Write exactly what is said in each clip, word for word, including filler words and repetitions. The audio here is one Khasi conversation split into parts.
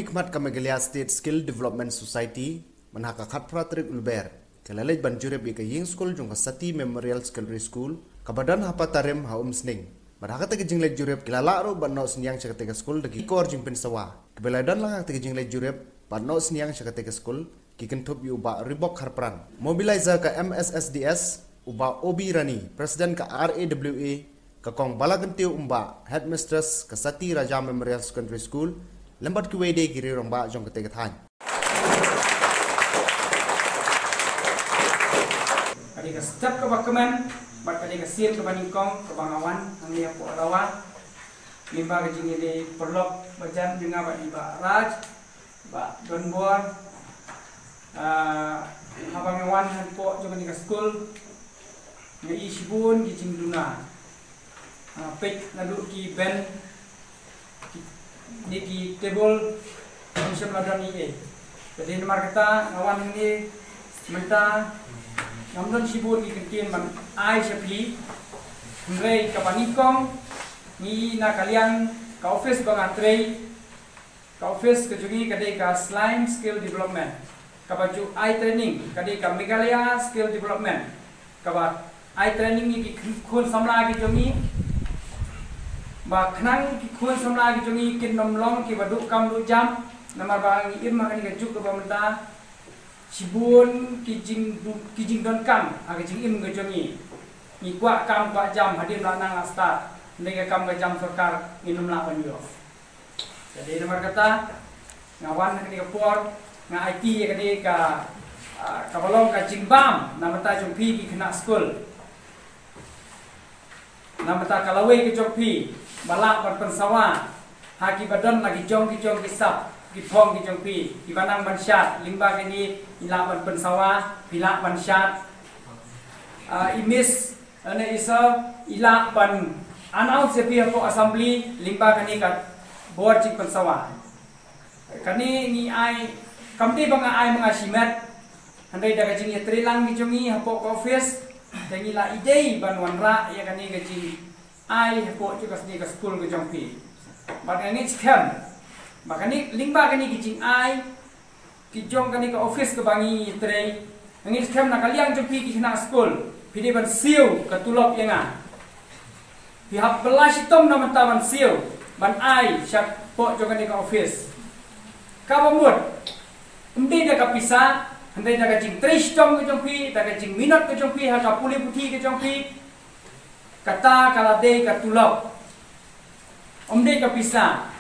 Khmat ka Meghalaya State Skill Development Society, mynha ka khatphra tarik Lber, ka la leit ban jurip ïa ka ïing skul jong ka Sati Memorial Secondary School, kaba don ha Patarim ha Umsning. Bad ha kata ka jingleit jurip, ki la lah ruh ban noh synñiang sha kata ka skul da ki kor jingpynsawa. Kiba la don lang ha kata ka jingleit jurip bad noh synñiang sha kata ka skul, ki kynthup ïa u Bah Ribok Kharpran, Mobilizer ka M S S D S, u Bah Obi Rani, President ka R A W A, ka Kong Balakyntiew Umbah, Headmistress ka Sati Raja Memorial Secondary School, lem bad kiwei de ki riew rangbah jong kata ka thaiñ. Ka dei ka step kaba kmen bad ka dei ka sien kaba nyngkong kaba nga wan hangne hapoh Rawa. Lyngba ka jingïadei paralok bajan jong nga bad i Bah Raj, Bah Donbor. Ah, haba nga wan hapoh jong kane ka skul, nga ïohi shibun ki jingduna. Ah, peit naduh ki bench, ki, ne ki table, ngim shym la don ei ei. Te dei namar kata nga wan hangne mynta, ngam don shibun ki kyntien ban ai sha phi. Hynrei kaba nyngkong, ngi na ka liang ka office ba nga trei, ka office ka jong ngi ka dei ka Slime Skill Development, kaba ju ai training, ka dei ka Meghalaya Skill Development, kaba ai training ïa ki khun samla ki jong ngi, ba khnang ki khun samla ki jong ngi kin ym long kiba duh kam duh jam. Namar ba ngi im ha kane ka juk kaba mynta, shibun ki jing, ki jingdonkam ha ka jingim ka jong ngi. Ngi kwah kam kwah jam, hadien la nang la stad, hynrei ka kam ka jam sorkar ngin ym lah ban ïoh. Te dei namar kata nga wan ha kane ka por, nga aiti ïa kane ka, ah, kaba long ka jingbam na bynta jong phi ki khynnah skul, na bynta ka lawei ka jong phi, ba lah ban pynsawa ha kiba don la ki jong ki jong ki sap, ki phong ki jong phi, kiba nang ban shad. Lyngba kane i lah ban pynsawa, phi lah ban shad. Ah, i Miss, ane i Sir, i lah ban announce ïa phi hapoh assembly lyngba kane ka bor jingpynsawa. Kane ngi ai, kam dei ba nga ai ma nga shimet, hynrei da ka jingïatreilang ki jong ngi hapoh ka office, te ngi la ïadei ban wanrah ïa kane ka jingai hapoh jong kane ka skul ka jong phi. Bad nga ngeit skhem ba kane, lyngba kane ka jingai ki jong kane ka office kaba ngi trei, nga ngeit skhem na ka liang jong phi ki khynnah skul, phi dei ban siew ka tulop ïa nga. Phi hap bylla shitom na bynta ban siew, ban ai shapoh jong kane ka office. Kaba mut, ym dei da ka pisa, hynrei da ka jingtrei shitom ka jong phi, da ka jingminot ka jong phi ha ka pule puthi ka jong phi. Kata ka la dei ka tulop, ym dei ka pisa.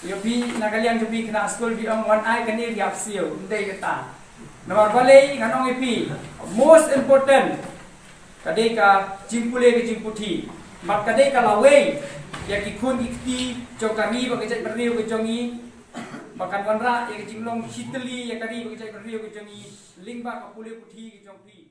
Ïa phi na ka liang jong phi khynnah skul phi ong wan ai kane phi hap siew, ym dei kata. Namar balei ngan ong ïa phi, most important ka dei ka jingpule ka jingputhi, bad ka dei ka lawei ïa ki khun ki kti jong ka ri bad ka jaitbynriew ka jong ngi, ba kan wanrah ïa ka jinglong shitylli ïa ka ri bad ka jaitbynriew ka jong ngi lyngba ka pule puthi ka jong phi.